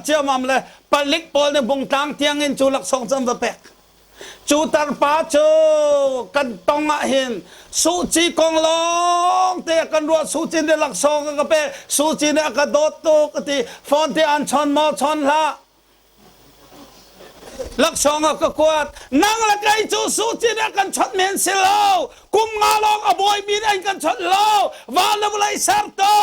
ciamam le palik pawl nih bungtlang tiang in cu laksawng cu an va pek. Cu tarpa cu kan tong ah hin Suu Kyi kong lawng te kan ruah Suu Kyi nih laksawng a ka pek Suu Kyi nih a ka dawt tuk a ti phone te an chawn maw chawn hlah Laksawng a ka kuat. Nang le kei cu Suci nih a kan chawnh men si lo. Kum nga lawng a bawimi nih an kan chawnh lo. Van le vawlei sertu,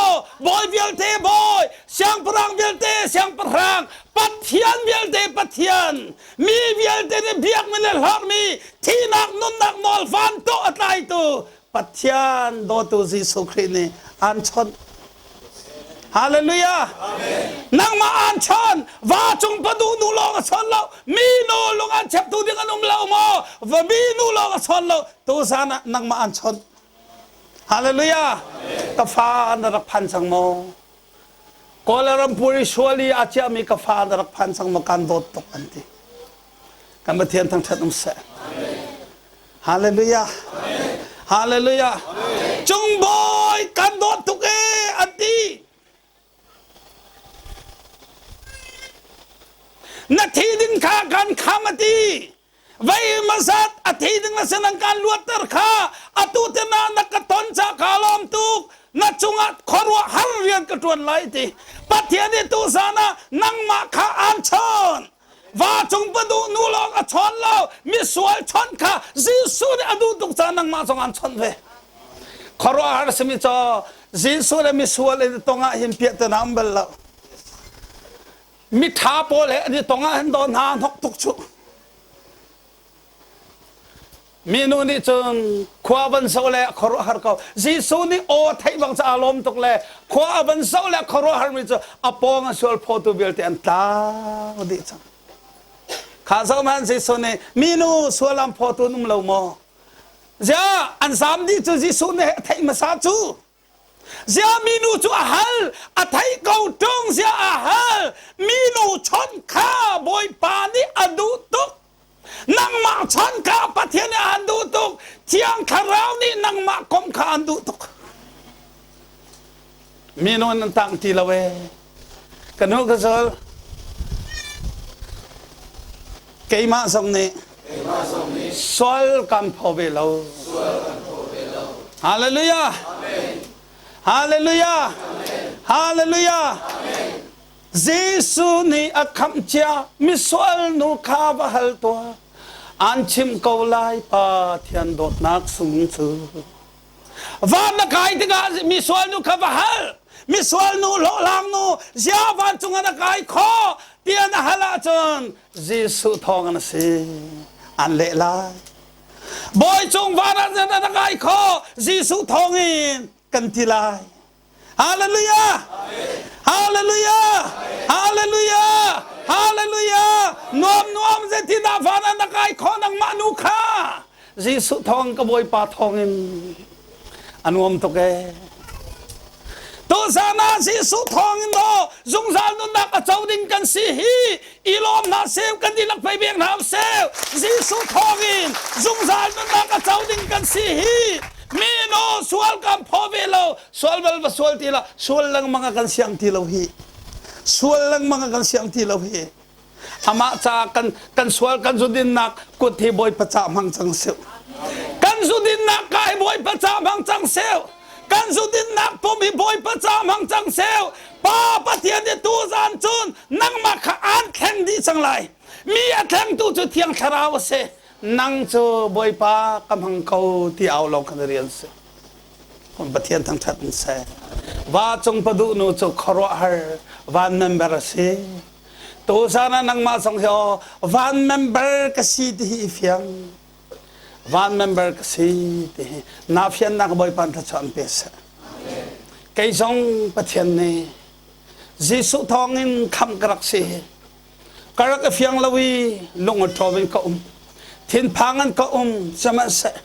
bawi vialte bawi, siangpahrang vialte siangpahrang, Pathian vialte Pathian, mi vialte nih biakmi le hlorhmi, thihnak nunnak nawl van tawh a tlaitu Pathian dawtu Jesuh Khrih nih aan chawnh. Hallelujah. Nangmah aan chawn. Va cung padu nu lawng a chawn lo. Mi nu lung an cheptu ding an um lo maw? Va mi nu lawng a chawn lo. Tu zan ah nangmah aan chawn. Hallelujah. Ka fa na rak phan cang maw? Kawlram puri suali a chiahmi ka fa na rak phan cang maw? Kan dawt tuk an ti. Kan Pathian thangṭhat um seh. Hallelujah. Hallelujah. Cung bawi kan dawt tuk e an ti. Na thi ding kha kan kham a ti. Vei mazat a thi ding na sin an kan luatter kha atu te na na ka ton cha ka lawm tuk na cungah khuaruah har rian ka tuan lai ti. Pathian nih tu zan ah nangmah kha aan chawn. Va cung padu nu lawng a chawn lo misual chawnh kha Jesuh nih a duh tuk caah nangmah zong aan chawnh ve. Khuaruahhar simi caw Jesuh le misual in tong ah hin piahtana um bal lo. Mitha pawl he an i tong ah hin daw hna hnok tuk cu. Minu nih cun khua van zoh le khuaruahhar ko. Jesuh nih aw theih bang cu aa lawm tuk le khua a van zoh le khuaruahhar mi cu a pawng a sual phawtu vialte an tlau dih cang. Kha zoh hmanh Jesuh nih minu sual an phawtu an um lo maw? Ziah an zaam dih cu Jesuh nih a theih hmasa cu. Ziah minu cu a hal, a theih ko ṭung ziah a hal. Minu chawnh kha Bawipa nih a duh tuk. Nangmah chawnh kha Pathian nih aan duh tuk. Thiang Thlarau nih nangmah komh kha an duh tuk. Minu nan tang ti lo ee. Ka nu ka zul. Keimah zong nih sual kan phaw ve lo. Hallelujah. Hallelujah. Hallelujah. Jesuh nih a khamh cia misual nu kha va hal tuah. An chim ko lai Pathian dawtnak sung cu. Van na kai tikah misual nu kha va hal. Misual nu hlawhhlang nu zia vancung ah na kai khawh tiah na hal ahcun Jesuh thawng an si. An leh lai. Bawi cung van ah na kai khawh Jesuh thawng in kan ti lai. Hallelujah! Hallelujah! Hallelujah! Hallelujah! Nuam nuam zeitindah van ah na kai khawh nangmah nu kha? Jesuh thawng ka Bawipa thawng in a nuam tuk ee. Tuzan ah Jesuh thawng in daw zungzal nunnak a co ding kan si hi i lawm hna seu kan dihlak pei bek hna seh. Jesuh thawng in zungzal nunnak a co ding kan si hi mi no sual kan phaw ve lo sual bal va sual ti lo sual lengmang a kan siang ti lo hi sual lengmang a kan siang ti lo hi Amah caah kan, kan sual kan zudinnak kut hi Bawipa ca hmang cang seh. Kan zudinnak ka hi Bawipa ca hmang cang seh. Kan zudinnak pum hi Bawipa ca hmang cang seh. Pa Pathian nih tuzan cun nangmah kha aan thleng dih cang lai. Mi a thlengtu cu Thiang Thlarau a si. Nang cu Bawipa ka hmang ko ti au lawng khan rian si. Pathian thangṭhat in seh. Va cung paduh nu cu khuaruahhar van member a si. Tuzan ah nangmah zong hi aw van member ka si ti hi i fiang. Van member ka si ti hi na fiannak Bawipa thluachuah an pe seh. Kei zong Pathian nih Jesuh thawngin khamh ka rak si hi. Ka rak i fiang lo i lung a ṭhaw in ka um. Thinphang in ka um sihmanhseh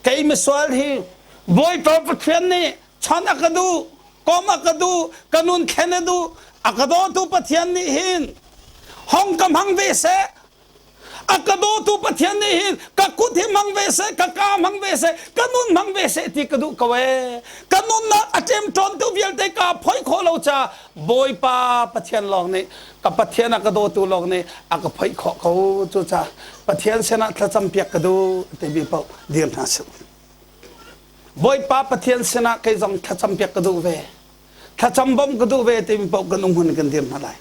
kei misual hi Bawipa Pathian nih chawnh a ka duh, kom a ka duh, ka nun thlen a duh, a ka dawtu Pathian nih hin hong ka hmang ve seh, a ka dawtu Pathian nih hin ka kut hi hmang ve seh, ka ka hmang ve seh, ka nun hmang ve seh ti ka duh ko ee. Ka nunnak a ṭemṭawntu vialte kaa phoih khawh lo caah Bawipa Pathian lawng nih ka Pathian a ka dawtu lawng nih a ka phoih khawh ko. Cucaah Pathian sinah thlacam piak ka duh timi paoh dir hna sih. Bawipa Pathian sinah kei zong thlacam piak ka duh ve. Thlacam bawmh ka duh ve timi paoh kan um hun kan dir hna lai.